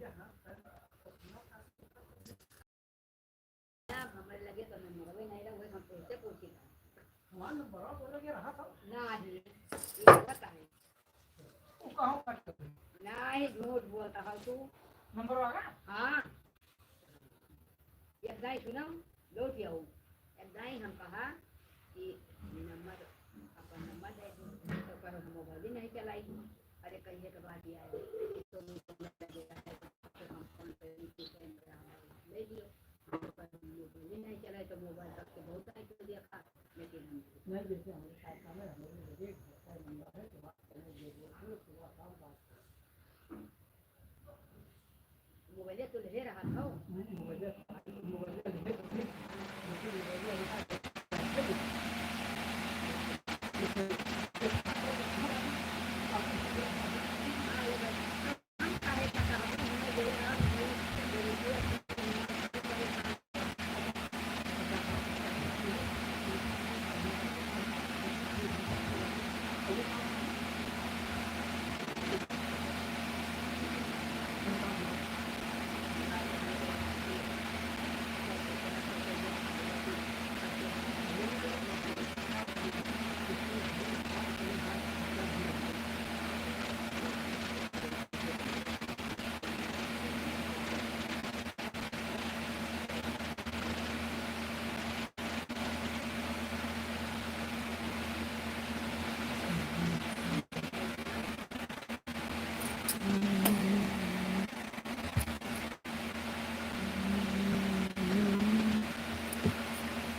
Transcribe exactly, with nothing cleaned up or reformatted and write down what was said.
ना, हमरे लगे तो नंबरवे नहीं रहा, हम कैसे पूछी? हमार नंबरवा बोले के रहा था। नाही, ये पता है। वो कहाँ काट कर? नाही, झूठ बोलता है तू। नंबरवा का? हाँ। एक दाई सुनो, लौट आओ। एक दाई हम कहा कि नंबर, अपन नंबर दे दो, तो करो हम मोबाइल ही नहीं चलाई। अरे कहिए के बात ये है, तो मोबाइल लगे है, तो हम फोन पे ले लियो। मोबाइल नहीं चला है तो मोबाइल रख के बहुत टाइम कर दिया था, लेकिन हम नहीं, जैसे हमारे साथ में हमारे लगे घर का नंबर है, तो बात करने दे दो, फिर सुबह शाम बात करें। मोबाइल तो ले रहा था। नहीं, मोबाइल, मोबाइल ले तो फिर, लेकिन मोबाइल हम काहे पता है, हमें ये रहा, हमें ये रहा।